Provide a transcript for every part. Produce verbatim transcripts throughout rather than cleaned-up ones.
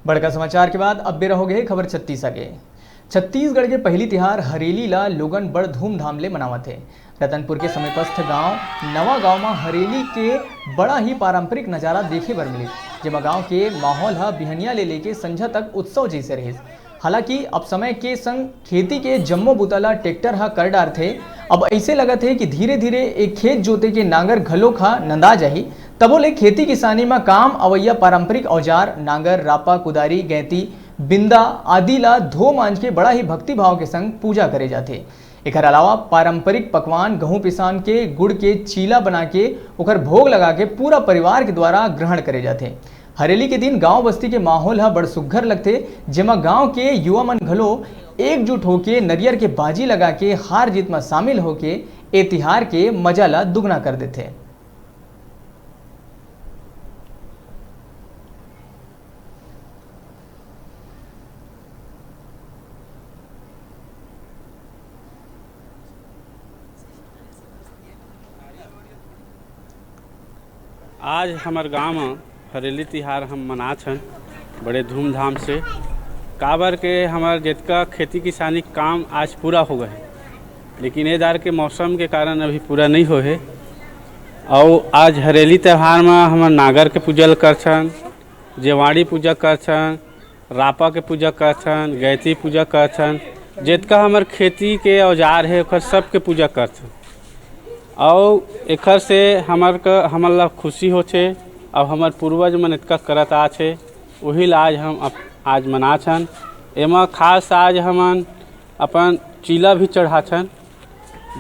बड़का समाचार के बाद अब बेरा हो गे हे खबर छत्तीसा के। छत्तीसगढ़ के पहिली तिहार हरेली ला लोगन बड़ धूमधाम ले मनावत हे। रतनपुर के समीपस्थ गांव नवा गांव म हरेली के बड़ा ही पारंपरिक नजारा देखे बर मिलिस, जेमा गांव के माहौल ह बिहनिया ले लेके संझा तक उत्सव जैसे रहिस। हालांकि अब समय के संग खेती के जम्मो बूता ला ट्रैक्टर ह कर डारथे। अब अइसे लगत हे कि धीरे-धीरे एक खेत जोते के नांगर घलोक ह नंदा जाही। तभो ले खेती किसानी म काम अवइया पारंपरिक औजार, नांगर, रापा, कुदारी, गैंती, बिंदा आदि ला धो मांज के बड़ा ही भक्ति भाव के संग पूजा करे जाथे। एखर अलावा पारंपरिक पकवान गहूं पिसान के गुड़ के चीला बना के ओकर भोग लगा के पूरा परिवार के द्वारा ग्रहण करे जाथे। हरेली के दिन गांव बस्ती के माहौल ह बड़ सुग्घर लगथे, जेमा गांव के युवा मन घलो एकजुट होके नरियर के बाजी लगा के हार जीत म शामिल होके ए तिहार के मजा ल दुगना कर देथे। आज हमर गांव म हरेली तिहार हम मनात हन बड़े धूमधाम से, काबर के हमर जेतका खेती किसानी काम आज पूरा हो गए हे, लेकिन ए दार के मौसम के कारण अभी पूरा नहीं होए हे। अउ आज हरेली तिहार म हमर नागर के पूजा ल करथन, जेवाड़ी पूजा करथन, रापा के पूजा करथन, गैंती पूजा करथन, जेतका हमर खेती के औजार हे ओकर सबके पूजा करथन। अउ एखर से हमर क-, हमन ला खुशी होथे, अउ हमर पूर्वज मन एतका करत आथे, उही ला आज हम अप-, आज मनाथन। एमा खास आज हमन अपन चीला भी चढ़ाथन,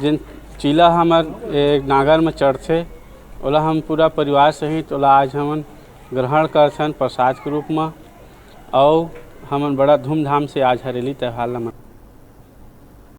जेन चीला हमर ए नागर म चढ़थे, ओला हम पूरा परिवार सहित ओला आज हमन ग्रहण करथन प्रसाद के रूप म। अउ हमन बड़ा धूमधाम से आज हरेली त्योहार ला मन-